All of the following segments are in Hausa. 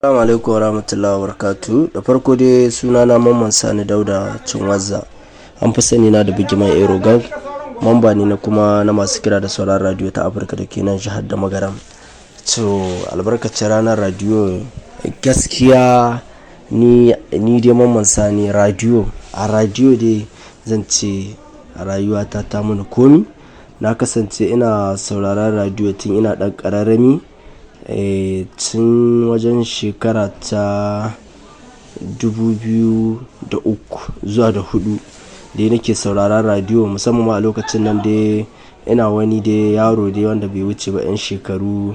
Assalamu alaikum warahmatullahi wabarakatuh. Da farko dai sunana Mamman Sani Dauda Cinwazza. An fi sani na da Bigiman Aero Gang. Mamba ne na kuma na masu kira da sauran radiyo ta Afirka da ke nan jihar da Magaram. To, albarkacin ranar radiyo, gaskiya ni dai Mamman Sani radiyo, a radiyo dai zan ce a rayuwata ta mini komi. Na kasance ina sauraron radiyo tun ina ɗan ƙararrami. Tun wajen shekara ta 2003 zuwa da huɗu dai nake sauraron radiyo, musamman ma a lokacin nan dai ina wani dai yaro dai wanda bai wuce ba 'yan shekaru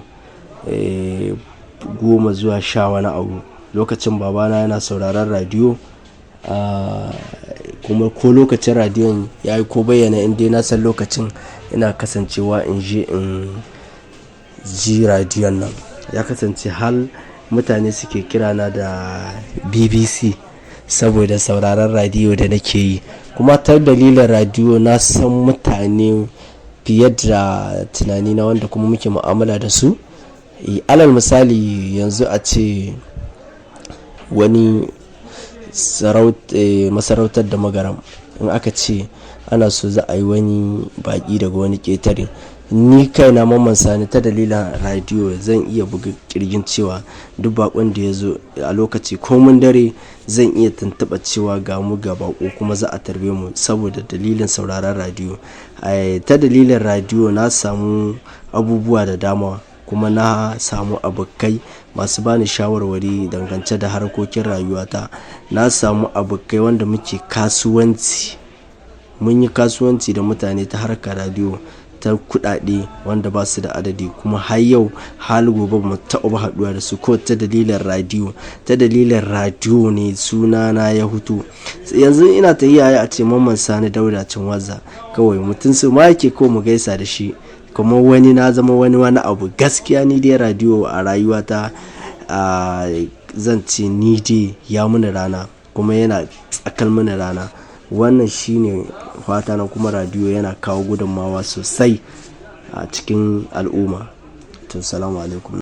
10 zuwa sha wani abu. Lokacin babana yana sauraron radiyo, kuma ko lokacin radiyon ya yi ko bayyana in dai na san lokacin, ina kasancewa in je in ji radiyon nan. Ya kasance har mutane suke kirana da BBC saboda sauraron radiyo da nake yi. Kuma ta dalilin radiyo na san mutane fiye da tunanina wanda kuma muke mu'amala da su. Alal misali, yanzu ace wani masarautar da Magaram, in aka ce ana so za a yi wani baƙi daga wani ƙetare, ni kaina Mamman Sani ta dalilin radiyo zan iya buga ƙirjin cewa duk baƙon da ya zo a lokaci ko mun dare, zan iya tuntuɓa cewa ga mu ga baƙo kuma za a tarbe mu saboda dalilin sauraron radiyo. Ta dalilin radiyo na samu abubuwa da dama, kuma na samu abokai masu bani shawarwari dangance da harkokin rayuwata. Na samu abokai wanda muke kasuwanci. Mun yi kasuwanci da mutane ta harkar radiyo ta kuɗaɗe wanda ba su da adadi, kuma har yau har gobe ba mu taɓa haɗuwa da su ko ta dalilin radiyo. Ta dalilin radiyo ne sunana ya fito. Yanzu ina tahiya, a ce Mamman Sani Dauda Cinwazza, kawai mutum su ma yake ko mu gaisa da shi kuma wani na zama wani wani abu. Gaskiya ni dai radiyo a rayuwata, zan ce ni dai ya mini rana kuma yana tsakar mini rana. Wannan shine fata na, kuma radiyo yana kawo gudummawa sosai a cikin al'umma. To, salamu alaikum.